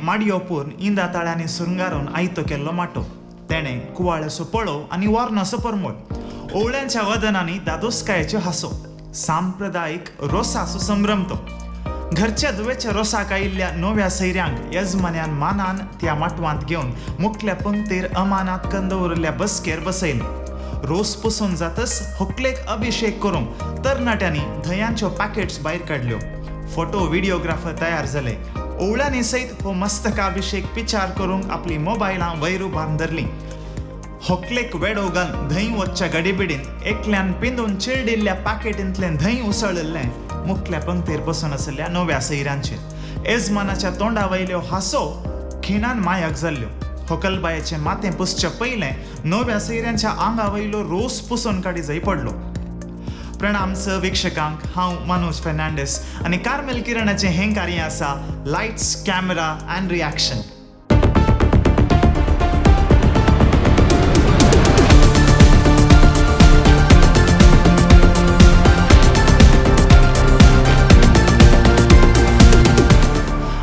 माडयो पूर्ण इंदा ताळ्यांनी सुरंगारून आयतो केल्लो माटो. तेणें कुवाळ्याचो पळोव आनी वॉर्नाचो परमळ, ओवळ्यांच्या वदनांनी दादोसकायेच्यो हांसो, सांप्रदायीक रोसाचो संभ्रम तो. घरच्या धुवेच्या रोसाक आयिल्ल्या नव्या सैऱ्यांक यजमान्यान मानान त्या माटवांत घेवन मुखल्या पंक्तीर अमानात करून दवरिल्ल्या बसकेर बसयलें. रोस पुसून जातच होकलेक अभिशेक करूंक तरणाट्यांनी धंयांच्यो पॅकेट्स भायर काडल्यो. फोटो व्हिडियोग्राफर तयार जाले. ओवळ्यांनी सयत हो मस्तकाभिशेक पिचार करूंक आपली मोबायलां वयर उबारून धरलीं. होकलेक वेडो घालून धंय वचच्या गडीबिडीन एकल्यान पिंदून चिरडिल्ल्या पाकेटींतलें धंय उसळिल्लें मुखल्या पंक्तीर बसून आशिल्ल्या नव्या सैऱ्यांचेर. येजमानाच्या तोंडा वयल्यो हांसो खिणान मायक जाल्ल्यो. होकलबायेचें माथें पुसचे पयलें नव्या सैऱ्यांच्या आंगा वयलो रोस पुसून काडी जाय पडलो. प्रणाम स वीक्षकांक, हांव मनोज फेर्नांडीस आनी कार्मेल किरणाचें हें कार्य आसा लायट्स कॅमेरा अँड रिएक्शन.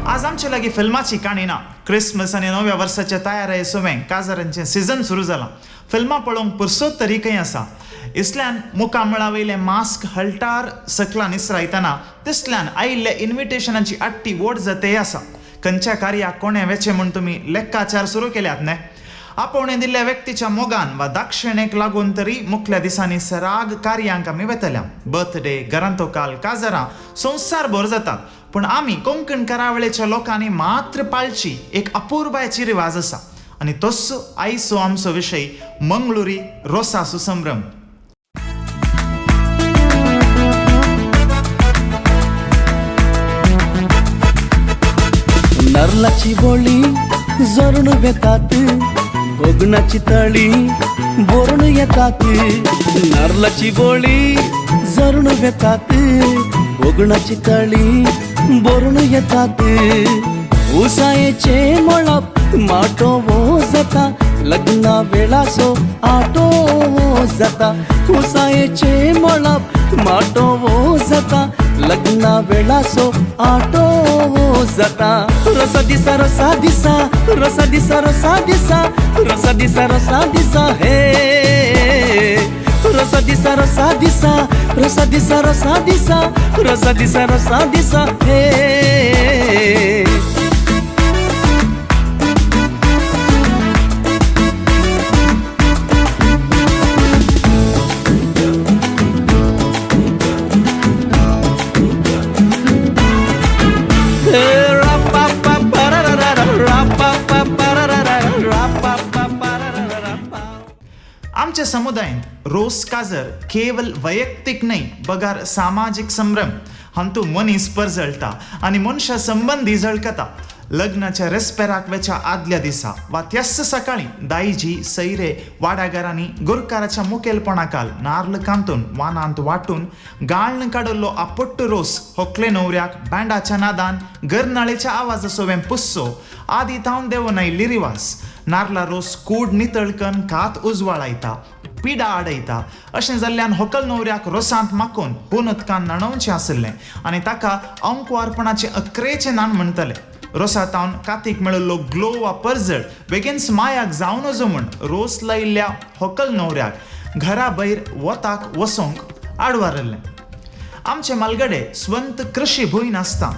आज आमचे लागीं फिल्माची काणी ना. क्रिसमस आनी नव्या वर्साच्या तयाराये सुवें काजारांचें सिजन सुरू जालां. फिल्मां पळोवंक पुरसोत तरीकय आसा. इसल्यान मुखामळा वयलें मास्क हळटार सकला निसरायतना तिसल्यान आयिल्ल्या इन्विटेशनाची आट्टी वोड जातेय आसा. खंयच्या कार्याक कोणें वेचें म्हूण तुमी लेक्काचार सुरू केल्यात न्हय? आपोवणें दिल्ल्या व्यक्तीच्या मोगान वा दाक्षिणेक लागून तरी मुखल्या दिसांनी सराग कार्यांक आमी वेतल्या. बर्थडे, घरांतोकाल, काजरां संवसारभर जातात. पूण आमी कोंकण करावळेच्या लोकांनी मात्र पाळची एक अपुरबायची रिवाज आसा आनी तोच आयचो आमचो विशय मंगळुरी रोसाचो संभ्रम. नारलाची बोळी झरून वेतात, कोगणाची तळी बोरून येतात. नारलाची बोळी झरून वेतात, कोगणाची तळी बोरून येतात. उसायेचे मळप माटो वो जाता, लग्ना वेळाचो आटो वो जाता. उसायेचे मळप माटो वो जाता, लग्ना वेळाचो आटो वो जाता. रोसा दिसा रोसा दिसा रोसा दिसा रोसा दिसा रोसा दिसा रोसा दिसा हे रोसा दिसा रोसा दिसा रोसा दिसा रोसा दिसा रोसा दिसा रोसा दिसा हे. आमच्या समुदायांत रोस काजर केवल वैयक्तीक न्हय बगार सामाजीक संभ्रम. हातूंत मनीस परजळटा आनी मनशा संबंदी झळकता. लग्नाच्या रेस्पेराक वेच्या आदल्या दिसा वा त्याच सकाळीं दायजी सैरे वाडाघरांनी गुरकाराच्या मुखेलपणाकाल नार्ल कांतून वानांत वांटून गाळण काडिल्लो आपट्टो रोस होकले न्हवऱ्याक बँडाच्या नादान गरनाळेच्या आवाजा सोवें पुसचो आदी थावन देंवून आयिल्ली रिवाज. नार्ला रोस कूड नितळकन कात उजवाळायता, पिडा आडयता. अशें जाल्ल्यान होकल न्हवऱ्याक रोसांत माकोवन हून उदकान न्हाणोवचें आशिल्लें आनी ताका अंकुवारपणाचें अक्रेचें न्हाण म्हणटले. रोसा तावन कातीक मेळिल्लो ग्लो वा परजळ बेगीनच मायाक जावं नजो म्हूण रोस लायिल्ल्या होकल न्हवऱ्याक घरा भायर वताक वसोंक आडवारल्लें. आमचे म्हालगडे स्वंत कृशी भूंय नासता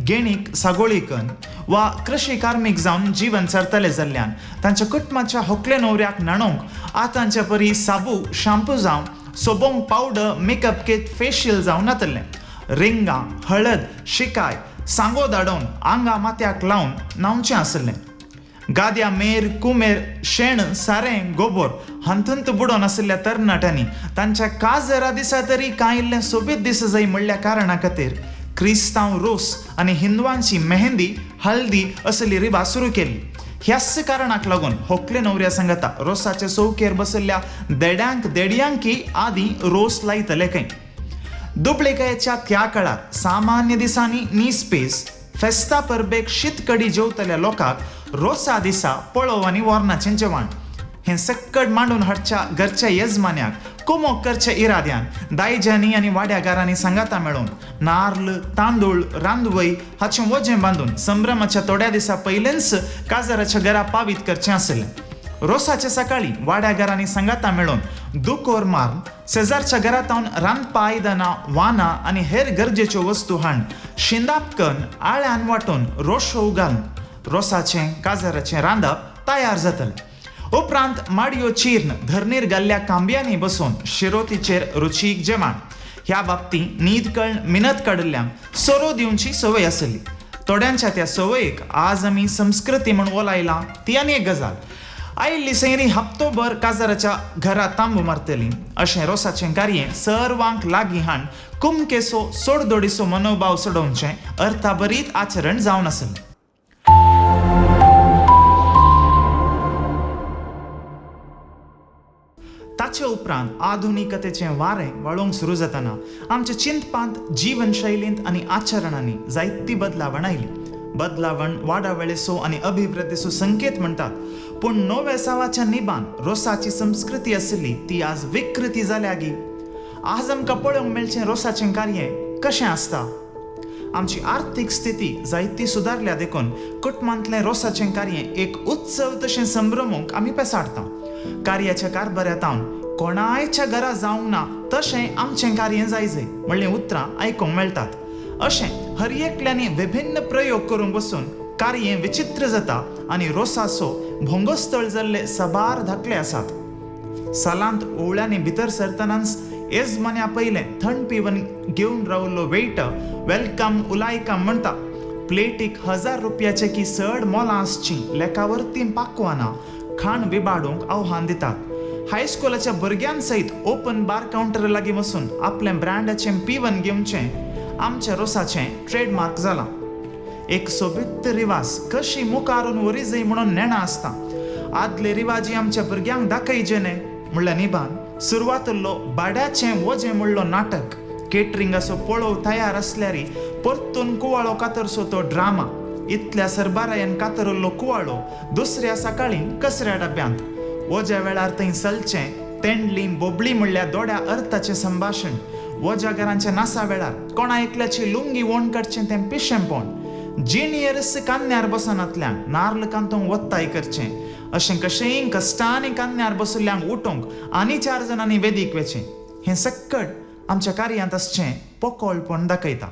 गेणीक सागोळी कन्न वा कृशी कार्मीक जावन जीवन सारतले जाल्ल्यान तांच्या कुटुंबाच्या होकले न्हवऱ्याक न्हाणोवंक आतांच्या परी साबू शाम्पू जावं सोबोंक पावडर मेकअप किट फेशियल जावं नातलें. रिंगां हळद शिकाय सांगो धाडोवन आंगा माथ्याक लावन न्हावचें आसलें. गाद्या मेर कुमेर शेण सारें गोबोर हातूंत बुडोवन आशिल्ल्या तरणाट्यांनी तांच्या काजरा दिसा तरी कांय इल्लें सोबीत दीस जाय म्हणल्या कारणा खातीर क्रिस्तांव रोस आनी हिंदवांची मेहंदी हळदी असली रिवाज सुरू केली. ह्याच कारणाक लागून होकले न्हवऱ्या सांगता रोसाचे चौकेर बशिल्ल्या देड्यांक देडयांकी आदीं रोस लायतले खंय. दुबळेकायेच्या त्या काळार सामान्य दिसांनी नीस पेस फेस्ता परबेक शीतकडी जेवतल्या लोकांक रोसा दिसा पळोव आनी वॉर्नाचें जेवण हें सक्कड मांडून हाडच्या घरच्या येजमान्याक कुमोक करचे इराद्यान दायज्यांनी आनी वाड्यागारांनी सांगाता मेळोवन नार्ल, तांदूळ, रांदवय हाचें वजें बांदून संभ्रमाच्या थोड्या दिसा पयलेंच काजाराच्या घरा पावीत करचें आसलें. रोसाचे सकाळी वाड्याघरांनी सांगाता मेळोवन दुकोर मारून शेजारच्या घरांत रांदपा आयदनां, वानां आनी हेर गरजेच्यो वस्तू हाडून शिंदापकन आळ्यान वांटून रोशो घालून रोसाचें काजाराचें रांदप तयार जातलें. उपरांत माडयो चिर्न धरणीर घाल्ल्या कांब्यांनी बसून शिरोतीचेर रुचीक जेवण. ह्या बाबतींत न्हीद कळ्न मिनत काडिल्ल्यांक सोरो दिवची संवय आसली. थोड्यांच्या त्या संवयेक आज आमी संस्कृती म्हूण ओलायला ती आनी एक गजाल. आयिल्ली सैरी हप्तोभर काजाराच्या घरा तांबू मारतली अशें रोसाचें कार्य सर्वांक लागीं हाण कुमकेसो सोडदोडीचो मनोभाव सोडोवचें अर्थाभरीत आचरण जावन आसलें. ताचे उपरांत आधुनिकतेचें वारें वळोवंक सुरू जातना आमच्या चिंतपांत, जिवनशैलींत आनी आचरणांनी जायती बदलावण आयली. बदलावण वाडावेळेचो आनी अभिवृद्धीचो संकेत म्हणटात, पूण नव्या सावाच्या निबान रोसाची संस्कृती आशिल्ली ती आज विकृती जाल्या गी. आज आमकां पळोवंक मेळचें रोसाचें कार्य कशें आसता? आमची आर्थीक स्थिती जायती सुदारल्या देखून कुटुंबांतलें रोसाचें कार्य एक उत्सव तशें संभ्रमूंक आमी पेसाडटा. कार्याच्या कारभारांत कोणायच्या घरा जावंक ना तशें आमचें कार्य जायजय म्हणलीं उतरां आयकूंक मेळटात. अशें हर एकल्यांनी विभिन्न प्रयोग करूंक बसून कार्य विचित्र जाता आनी रोसाचो भोंगोस्थळ जाल्ले साबार धाकले आसात. सालांत ओवळ्यांनी भितर सरतनाच येजमान्या पयलें थंड पिवन घेवन रावल्लो वेटर welcome उलायकम म्हणटा. प्लेटीक 1000 रुपयाचे की चड मोलां आसचीं लेखावरतीं पाकवानां खाण विबाडूंक आव्हान दितात. हायस्कुलाच्या भुरग्यां सयत ओपन बार कावंटर लागीं वचून आपलें ब्रँडाचें पिवन घेवचें आमच्या रोसाचें ट्रेडमार्क जालां. एक सोबीत रिवाज कशी मुखारून व्हरी जाय म्हणून नेणा आसता. आदले रिवाजी आमच्या भुरग्यांक दाखयचे न्हय म्हणल्यार निबान सुरवातल्लो बाड्याचें वजें म्हणलो नाटक केटरिंगाचो पळोव तयार आसल्यारी परतून कुवाळो कातरसो तो ड्रामा. इतल्या सरबारायन कातरल्लो कुवाळो दुसऱ्या सकाळीं कचऱ्या डब्यांत. वज्या वेळार थंय चलचें तेंडली बोबली म्हणल्यार दोड्या अर्थाचें संभाशण. वज्या घरांच्या नासा वेळार कोणा एकल्याची लुंगी ओण काडचें तें पिशेंपण. जिणयेरस कान्यार बसनातल्यांक नार्ल कांतोंक वत्ताय करचें अशें कशेंय कश्टांनी कान्यार बशिल्ल्यांक उठोवंक आनी 4 जाणांनी वेदीक वेचें हें सक्कड आमच्या कार्यांत आसचें पोकोळपण दाखयता.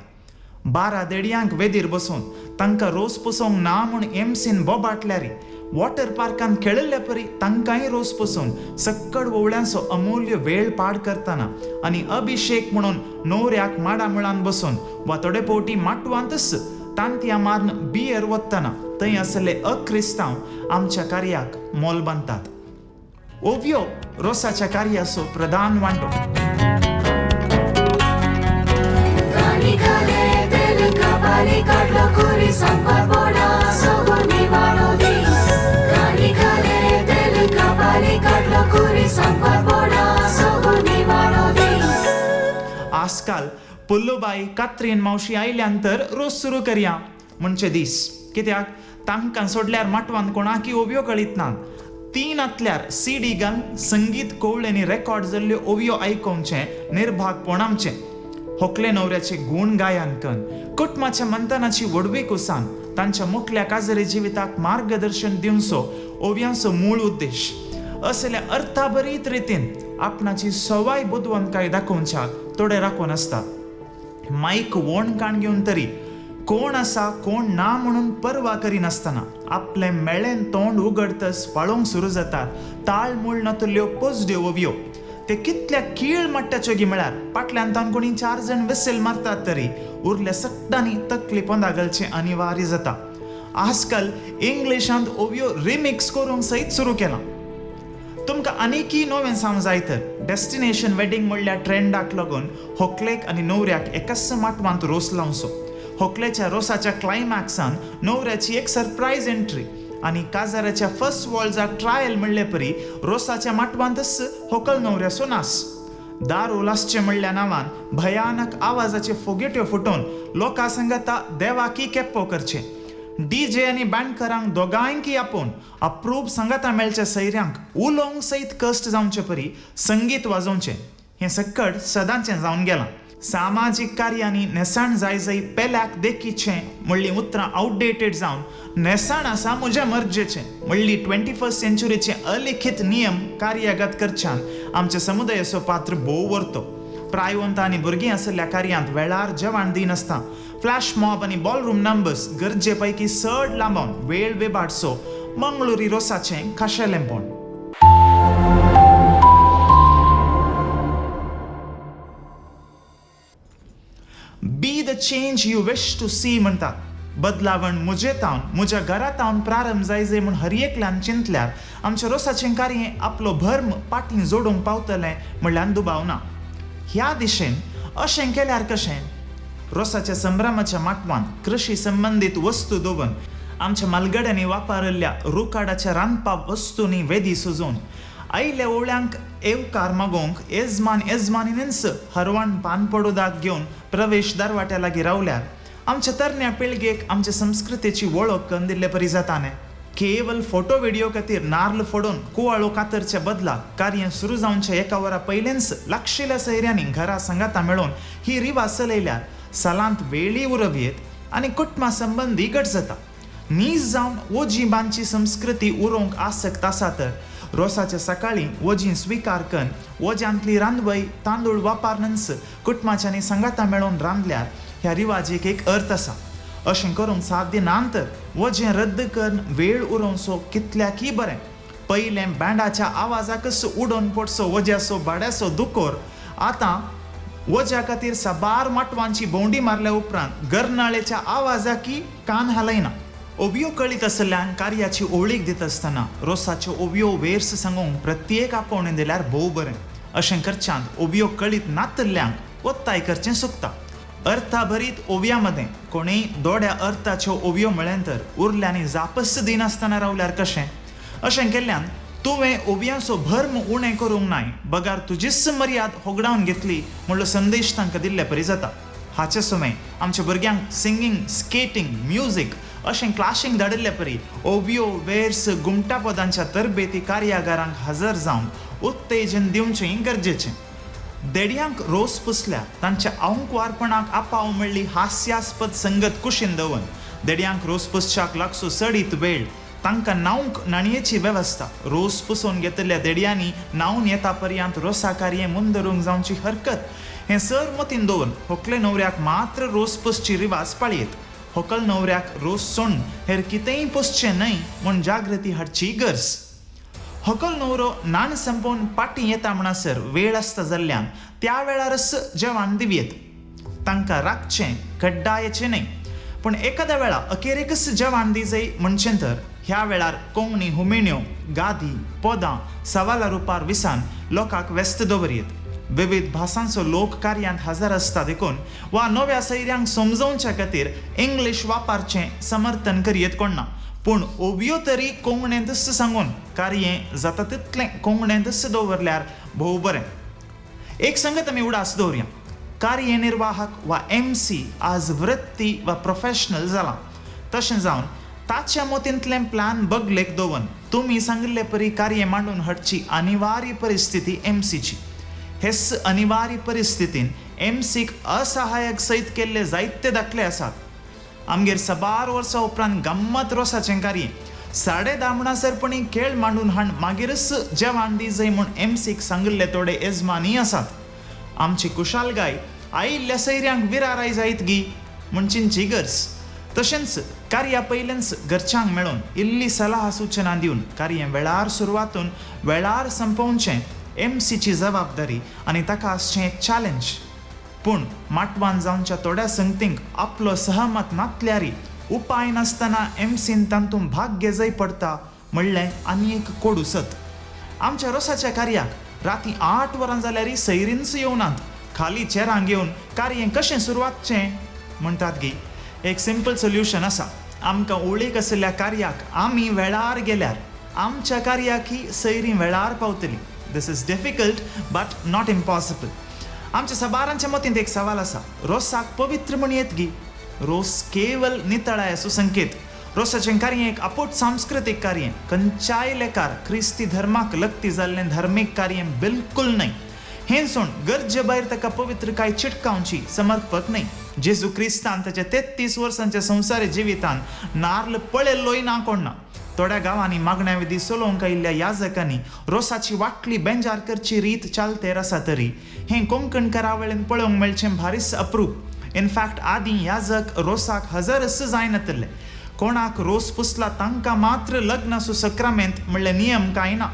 12 देडयांक वेदीर बसून तांकां रोस पोसोवंक ना म्हूण एमसीन बोबाटल्यारी वॉटर पार्कांत खेळिल्ले परी तांकांय रोस पोसोवन सक्कड वोवळ्यांचो अमूल्य वेळ पाड करतना आनी अभिशेक म्हणून न्हवऱ्याक माडा मुळान बसून वा थोडे फावटी माटवांतच तांतयां मारून बियर वतना थंय आसले अक्रिस्तांव आमच्या कार्याक मोल बांदतात. ओव्यो रोसाच्या कार्याचो प्रधान वांटो. आजकाल पुल्लूबाई कात्रीन मावशी आयल्यान तर रोस सुरू करया म्हणचे दीस. कित्याक तांकां सोडल्यार माटवान कोणाकी ओव्यो कळीत ना. 3 आतल्यार सीडी घालून संगीत कोवळ्यांनी रेकॉर्ड जाल्ल्यो ओव्यो आयकोवचें निर्भागपण आमचें. होकले न्हवऱ्याचे गूण गायन कन कुटुंबाच्या मंथनाची व्हडवीक उसान तांच्या मुखल्या काजरी जिविताक मार्गदर्शन दिवचो ओव्यांचो मूळ उद्देश. असल्या अर्थाभरीत रितीन आपणाची सवाय बुदवंतकाय दाखोवच्याक थोडे राखून आसतात. मायक वोण काण घेवन तरी कोण आसा कोण ना म्हणून पर्वा करिनासतना आपलें मेळेन तोंड उगडतस वाळोवंक सुरू जातात ताळमूळ नातल्यो पोजड्यो ओवयो. ते कितल्या कीळ मट्ट्याच्यो गी म्हळ्यार फाटल्यान तावन कोणी 4 जाण विसल मारतात तरी उरल्या सगळ्यांनी तकली पोंदा घालचें अनिवार्य जाता. आजकाल इंग्लिशांत ओवयो रिमिक्स करूंक सयत सुरू केलां. तुमकां आनीकय नवें सांग जाय तर डेस्टिनेशन वेडींग म्हणल्यार ट्रेंडाक लागून होकलेक आनी न्हवऱ्याक एकाच माटवांत रोस लावचो. होकलेच्या रोसाच्या क्लायमॅक्सान न्हवऱ्याची एक सरप्रायज एंट्री आनी काजाराच्या फर्स्ट वॉल्जाक ट्रायल म्हणले परी रोसाच्या माटवांतच होकल न्हवऱ्याचो नास. दारू लासचें म्हणल्या नांवान भयानक आवाजाचे फोगेट्यो फुटोवन लोकां सांगाता देवाकी केप्पो करचें. डी जे आनी बँडकारांक दोगांयकी आपोवन अप्रूप सांगाता मेळच्या सैऱ्यांक उलोवंक सयत कश्ट जावचे परी संगीत वाजोवचें हें सक्कड सदांचें जावन गेलां. सामाजीक कार्यांनी न्हेसण जाय जाय पेल्याक देखीचें म्हणलीं उतरां आवटडेटेड जावन न्हेसण आसा म्हज्या मर्जेचें म्हणली 21st सेंचुरीचे अलिखीत नियम कार्यगत करच्यान आमच्या समुदायाचो पात्र भोव वरतो. प्रायवंत आनी भुरगीं आशिल्ल्या कार्यांत वेळार जेवण दिनासता फ्लॅश मॉब आनी बॉलरूम नंबर्स गरजे पैकी चड लांबोवन वेळ विबाडचो मंगळुरी रोसाचें खाशेलेंपण. Be the change you wish to see म्हणटात. बदलावण म्हजे तावन, म्हज्या घरा तावन प्रारंभ जाय जाय म्हूण हर एकल्यान चिंतल्यार आमच्या रोसाचें कार्य आपलो भर्म पाटीं जोडूंक पावतलें म्हणल्यान दुबाव ना. ह्या दिशेन अशें केल्यार कशें? रोसाच्या संभ्रमाच्या माटवान कृशी संबंदीत वस्तू दवरून, आमच्या मालगड्यांनी वापरिल्ल्या रुकाडाच्या रांदपा वस्तूंनी वेदी सजोवन, आयिल्ल्या ओवळ्यांक येवकार मागोवंक येजमान येजमानिनूच हरवण पानपडुदाक घेवन प्रवेश दरवाट्या लागीं रावल्यार आमच्या तरण्या पिळगेक आमचे संस्कृतेची वळख करून दिल्ले परी जाता न्ही. केवल फोटो व्हिडिओ खातीर नार्ल फोडून कुवाळो कातरच्या बदला कार्य सुरू जावच्या एका वरा पयलेंच लागशिल्ल्या सैऱ्यांनी घरा सांगाता मेळोवन ही रिवाज चलयल्यार सालांत वेळी उरव येत आनी कुटुंबा संबंदी घट जाता. नीज जावन वोजी बांदची संस्कृती उरोवंक आसक्त आसा तर रोसाच्या सकाळीं वोजी स्विकार करून वोज्यांतली रांदवय तांदूळ वापरनच कुटुंबाच्यांनी सांगाता मेळोवन रांदल्यार ह्या रिवाजेक एक अर्थ आसा. अशें करूंक साध्य ना तर वजें रद्द करून वेळ उरोवचो कितल्याकय बरें. पयलें बँडाच्या आवाजाकच उडोवन पडचो वज्याचो भाड्याचो दुकोर आतां वज्या खातीर साबार माटवांची भोंवडी मारल्या उपरांत गरनाळेच्या आवाजाकी कान हालयना. ओवयो कळीत आशिल्ल्यान कार्याची ओळीक दिता आसतना रोसाच्यो ओवयो वेर्स सांगूंक प्रत्येक आपोवणें दिल्यार भोव बरें. अशें करच्यांत ओवयो कळीत नातिल्ल्यांक ओत्ताय करचें चुकता. अर्थाभरीत ओवयां मदें कोणूय दोड्या अर्थाच्यो ओवयो म्हळ्ळें तर उरल्यांनी जापच दिनासतना रावल्यार कशें? अशें केल्ल्यान तुवें ओवयांचो भर्म उणें करूंक नाय बगार तुजीच मर्याद होगडावन घेतली म्हणलो संदेश तांकां दिल्ले परी जाता. हाचे सुमें आमच्या भुरग्यांक सिंगींग, स्केटींग, म्युजीक अशें क्लाशींक धाडिल्ले परी ओवयो वेर्स गुमटा पदांच्या तरबेती कार्यागारांक हजर जावन उत्तेजन दिवचें गरजेचें. देडयांक रोस पुसल्या तांच्या आंकवारपणाक आपाव मेळ्ळी हास्यास्पद संगत कुशीन दवरून देडयांक रोस पुसच्याक लागचो चडीत वेळ, तांकां न्हावंक न्हाणयेची वेवस्था, रोस पुसोवन घेतिल्ल्या देडयांनी न्हावन येता पर्यंत रोसा कार्य मुंदरूंक जावची हरकत हें सर मतीन दवरून होकले न्हवऱ्याक मात्र रोस पुसची रिवाज पाळयेत. होकल न्हवऱ्याक रोस सोडून हेर कितेंय पुसचें न्हय म्हूण जागृती हाडची गरज. होकल न्हवरो न्हाण संपोवन पाटी येता म्हणसर वेळ आसता जाल्ल्यान त्या वेळारच जेवण दिवयेत. तांकां राखचें कड्डायचें न्हय, पूण एखाद्या वेळा अखेरेकच जेवण दिजय म्हणचें तर ह्या वेळार कोंकणी हुमेण्यो, गादी, पदां सवाला रुपार विसान लोकांक व्यस्त दवरयेत. विविध भासांचो लोक कार्यांत हजर आसता देखून वा नव्या सैऱ्यांक समजोवच्या खातीर इंग्लीश वापरचें समर्थन करयेत कोण ना, पूण ओवयो तरी कोंकणींतच सांगून कार्य जाता तितलें कोंकणींतच दवरल्यार भोव बरें. एक संगत आमी उडास दवरया, कार्यनिर्वाहक वा MC आज वृत्ती वा प्रोफेशनल जालां. तशें जावन ताच्या मतींतलें प्लॅन बगलेक दवरून तुमी सांगिल्ले परी कार्य मांडून हाडची अनिवार्य परिस्थिती एमसीची. हेच अनिवार्य परिस्थितीन एमसीक असहायक सयत केल्ले जायते दाखले आसात. आमगेर साबार वर्सां उपरांत गम्मत रोसाचें कार्य 10:30 म्हणसर खेळ मांडून हाड मागीरच जेवण दी जाय म्हूण एमसीक सांगिल्ले थोडे येजमानय आसात. आमची कुशालगाय आयिल्ल्या सैऱ्यांक विराराय जायत गी म्हूण चिंतची गरज. तशेंच कार्या पयलेंच घरच्यांक मेळून इल्ली सलाह सुचना दिवन कार्य वेळार सुरवातून वेळार संपोवचें एमसीची जबाबदारी आनी ताका आसचें एक चॅलेंज. पूण माटवान जावच्या थोड्या संगतींक आपलो सहमत नातल्यारी उपाय नासतना एमसीन तातूंत भाग घेजय पडटा म्हणलें आनी एक कोडू सत. आमच्या रोसाच्या कार्याक राती 8 वरां जाल्यारय सैरींच येवनात, खाली चेरां घेवन कार्य कशें सुरवातचें म्हणटात गी. एक सिंपल सोल्युशन आसा. आमकां ओळीक आशिल्ल्या कार्याक आमी वेळार गेल्यार आमच्या कार्याक ही सैरीं वेळार पावतली. This is difficult but not impossible. आमच्या साबारांच्या मतींत एक सवाल आसा, रोसाक पवित्र म्हण येत गी? रोस केवल नितळायेचो संकेत. रोसाचें कार्य एक आपोट सांस्कृतीक कार्य, खंयच्याय लेखार क्रिस्ती धर्माक लग्ती जाल्लें धार्मीक कार्य बिलकुल न्हय. हें सोड गरजे भायर ताका पवित्रकाय चिटकावची समर्पक न्हय. जेजू क्रिस्तान ताच्या 33 वर्सांच्या संवसारी जिवितान नार्ल पळयल्लोय ना कोण ना. थोड्या गांवांनी मागण्या विधी चलोवंक आयिल्ल्या याजकांनी रोसाची वाटली बेंजार करची रीत चालतेर आसा तरी हें कोंकण करावळीन पळोवंक मेळचें भारीच अप्रूप. इनफॅक्ट आदीं याजक रोसाक हजरच जायनातिल्ले. कोणाक रोस पुसला तांकां मात्र लग्नाचो सक्रामेंत म्हणले नियम कांय ना.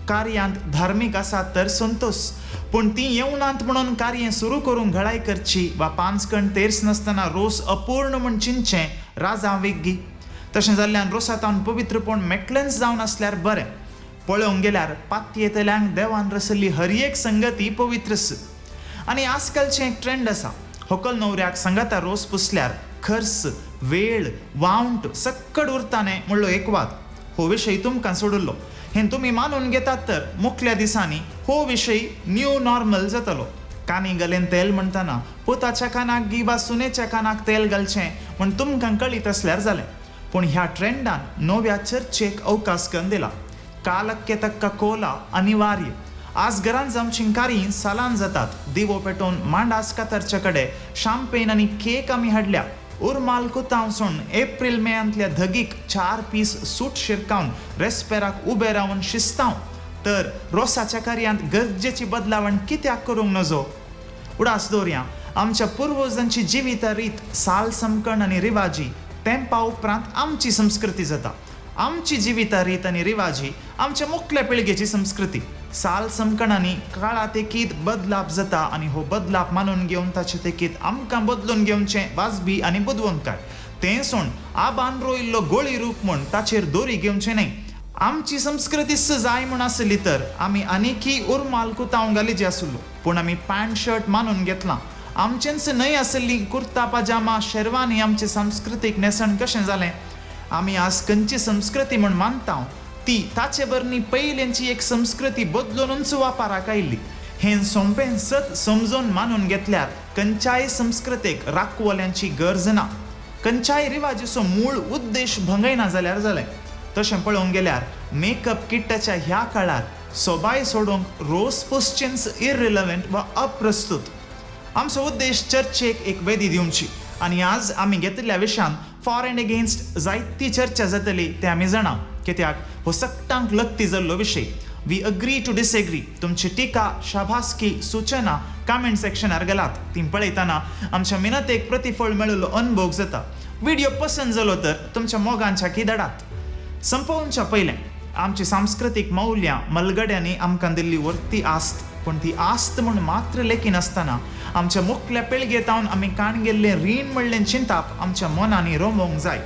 कार्यांत धार्मीक आसात तर संतोश, पूण तीं येवनात म्हणून कार्य सुरू करूंक घडाय करची वा पांचकण तेर्स नासतना रोस अपूर्ण म्हूण चिंतचें राजा वेग्गी. तशें जाल्ल्यान रोसातावन पवित्रपण मेटलेंच जावन आसल्यार बरें. पळोवंक गेल्यार पातयेतल्यांक देवान रसल्ली हर एक संगती पवित्रच. आनी आजकालचें एक ट्रेंड आसा, होकल न्हवऱ्याक सांगाता रोस पुसल्यार खर्च, वेळ, वावंट सक्कड उरता न्ही म्हणलो एक वाद. हो विशय तुमकां सोडिल्लो. हें तुमी मानून घेतात तर मुखल्या दिसांनी हो विशय न्यू नॉर्मल जातलो. कानी गलेन तेल म्हणटना पुताच्या कानाक गी वा सुनेच्या कानाक तेल घालचें म्हूण तुमकां कळीत आसल्यार जालें. पूण ह्या ट्रेंडान नव्या चर्चेक अवकाश करून दिला. कालक्य तक्का कोला अनिवार्य. आज घरांत जावचीं कार्यां सालान जातात. दिवो पेटोवन मांडास कातरचे कडेन शांपेन आनी केक आमी हाडल्या. उरमाल कुतांव सोण एप्रील मेयांतल्या धगीक 4 पीस सूट शिरकावन रेस्पेराक उबे रावन शिस्तांव. तर रोसाच्या कार्यांत गरजेची बदलावण कित्याक करूंक नजो? उडास दवरया, आमच्या पुर्वजांची जिविता रीत, साल समकण आनी रिवाजी तेंपा उपरांत आमची संस्कृती जाता. आमची जिविता रीत आनी रिवाजी आमच्या मुखल्या पिळगेची संस्कृती. साल समकणांनी काळा तेकीत बदलाप जाता आनी हो बदलाप मानून घेवन ताचे तेकीत आमकां बदलून घेवचें वाजबी आनी बुदवंतकाय. तें सोण आबान रोयिल्लो गोळी रूप म्हूण ताचेर दोरी घेवचें न्हय. आमची संस्कृतीच जाय म्हूण आसली तर आमी आनीकी उरमाल कुतांव घालीजे आसलो, पूण आमी पॅन्ट शर्ट मानून घेतलां. आमचेंच न्हय आसली कुर्ता पाजामा शेरवानी आमचें सांस्कृतीक न्हेसण कशें जालें? आमी आज खंयची संस्कृती म्हूण मानता ती ताचे बरनी पयल्यांची एक संस्कृती बदलूनच वापराक आयिल्ली. हें सोंपें सत समजून मानून घेतल्यार खंयच्याय संस्कृतेक राखवल्यांची गरज ना. खंयच्याय रिवाजीचो मूळ उद्देश भंगयना जाल्यार जालें. तशें पळोवंक गेल्यार मेकअप किट्टाच्या ह्या काळार सोबाय सोडूंक रोस पुसचेंच इररिलव्हंट वा अप्रस्तूत. आमचो उद्देश चर्चेक एक वेदी दिवची आनी आज आमी घेतिल्ल्या विशयान फॉर एंड अगेन्स्ट जायती चर्चा जातली तें आमी जाणा, कित्याक हो सगटांक लग्ती जाल्लो विशय. We agree to disagree. तुमची टिका, शाभासकी, सूचना कमेंट सेक्शनार घालात. ती पळयतना आमच्या मिनतेक प्रतिफळ मेळिल्लो अनुभव जाता. व्हिडिओ पसंत जालो तर तुमच्या मोगांच्या की धाडात. संपोवच्या पयलें आमची सांस्कृतीक मौल्यां मलगड्यांनी आमकां दिल्ली वर्ती आस्त, पूण ती आस्त म्हूण मात्र लेखिनासतना आमच्या मुखल्या पिळगेतावन आमी काण गेल्लें रीण म्हणलें चिंताप आमच्या मनांनी रोमोवंक जाय.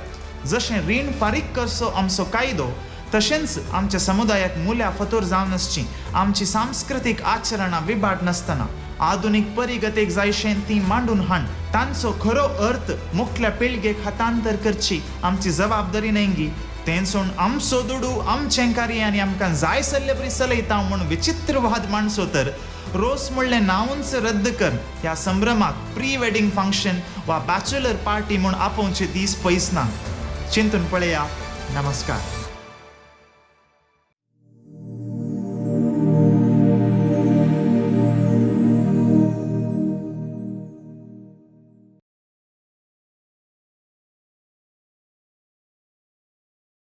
जशें रीण फारीक करचो आमचो कायदो, तशेंच आमच्या समुदायाक मुल्या फतोर जावन आसची आमची सांस्कृतीक आचरणां विभाट नासतना आधुनीक परिगतेक जायशें ती मांडून हाण तांचो खरो अर्थ मुखल्या पिळगेक हातांतर करची आमची जबाबदारी न्हय. तें सोड आमचो दुडू आमचें कार्य आनी आमकां जाय सल्ले बरी चलयता म्हूण विचित्र वाद मांडचो तर रोस म्हणलें नांवूच रद्द कर ह्या संभ्रमाक प्री वेडिंग फंक्शन वा बॅचलर पार्टी म्हूण आपोवचे दीस पयस ना. चिंतून पळया. नमस्कार.